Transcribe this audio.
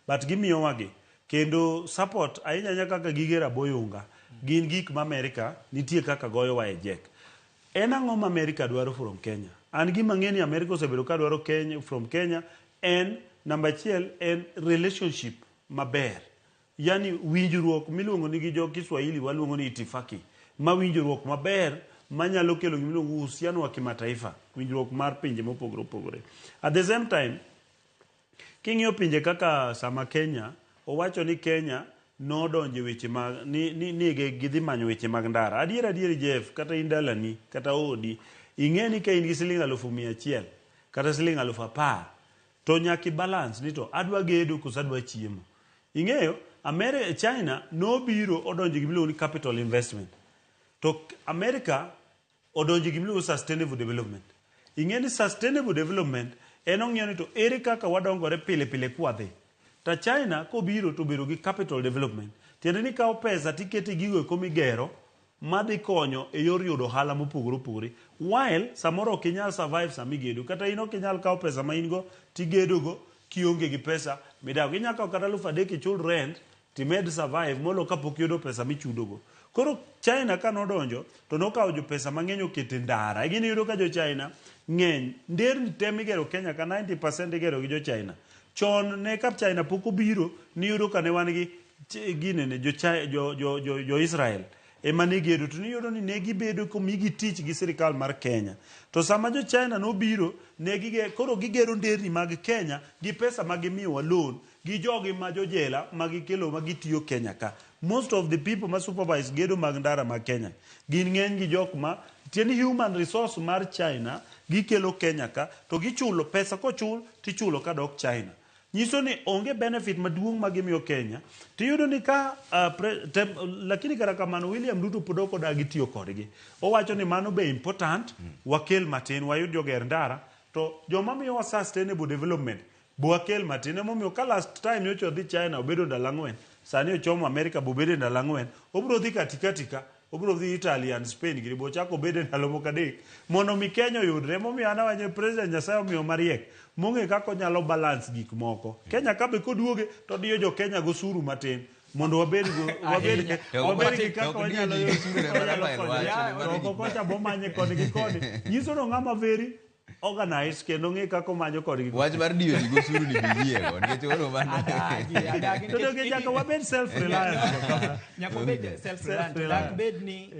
But gimiyowa gi. Kendo support ahinya ahinya kaka gige raboyunga gin gik ma Amerika nitie kaka goyowa e jek. En ang'o ma Amerika dwaro from Kenya? An gima ang'e ni Amerika osebedo ka dwaro Kenya, from Kenya en namba achiel en relationship maber. Yani winjruok miluongo ni gi jo Kiswahili waluongo ni itifaki. Ma winjruok maber manyalo kelo gima iluongo uhusiano wa kimataifa, winjruok mar pinje mopogore opogore. At the same time, King'iyo pinje kaka sama Kenya, owacho ni Kenya nodonjo e weche mag ni, ni, ni gidhi manyo weche mag ndara. Adier adier Jeff, kata in dalani, kata odi, ing'e ni ka in gi siling 100,000 kata siling 10,000 to nyaka i balance ni to adwa gedo koso adwa chiemo. Ing'eyo, Ameri China nobiro odonjo e gima iluongo ni capital investment. To America odonjo e gima iluongo sustainable development. Ing'e ni sustainable development en ong'iyo ni to ere kaka wadongore pile pile kwadhi. Ta China kobiro to obedo gi capital development. Tiende ni ikawo pesa tikete gigo eko migero madhi konyo e yor yudo ohala mopogore opogore. While samoro ok inyal survive sama igedo. Kata in ok inyal kawo pesa ma in go tigedo go kionge gi pesa midago. Inyalo kawo kata 3,000 ichul rent timed survive molo kapok iyudo pesa michudogo. Koro China ka nodonjo to nokawo jo pesa mang'eny oketo e ndara. Gini iyudo ka jo China ng'eny. Nderni te migero Kenya ka 90% igero gi jo China. Chon ne ka China pok obiro niyudo ka ne wan gi ginene jo, jo, jo, jo, jo Israel ema ne gedo to niyudo ni ne gibedo komigi tich gi sirikal mar Kenya. To sama jo China nobiro ne gige, koro gigero nderni mag Kenya gi pesa ma gimiyowa loan gi jogi ma jojela ma gikelo ma gitiyo Kenya ka. Most of the people ma supervise gedo mag ndara mag Kenya gin ng'eny gi jok ma tiende human resource mar China gikelo Kenya ka to gichulo pesa kochul tichulo kadok China. Nyiso ni onge benefit maduong' ma gimiyo Kenya. Tiyudo ni ka uh, pre, tem, lakini kata kamano William Ruto pod ok odagi tiyo kodgi. Owacho ni mano be important, wakel matin wayud joger ndara to joma miyowa sustainable development Bwakel matin emomiyo ka last time nyocha odhi China obedo ndalo ang'wen, sani ochomo America bobedo e ndalo ang'wen, obiro dhi katikati ka, obiro dhi Italy and Spain gini bochako obedo e ndalo moko adek mondo mi Kenya oyudre. Emomiyo an awacho ni President Nyasaye omiyo mariek mong'e kaka onyalo balance gik moko. Kenya ka be koduoge to odiyo jo Kenya gosuru matin mondo wabed go wabed wabed gi kaka wanyalo wanyalo konyore. To oko kocha bomanye koni gi koni. Nyiso ni ng'ama very organize kendo ng'e kaka omanyo kodgi. Wach mar diyo ji gosuru ni biyiego nikech koro mano. Adagi, adagi To nikech donge nyaka wabed self reliant. Nyaka wabed self reliant. Self-reliant. Dak bed ni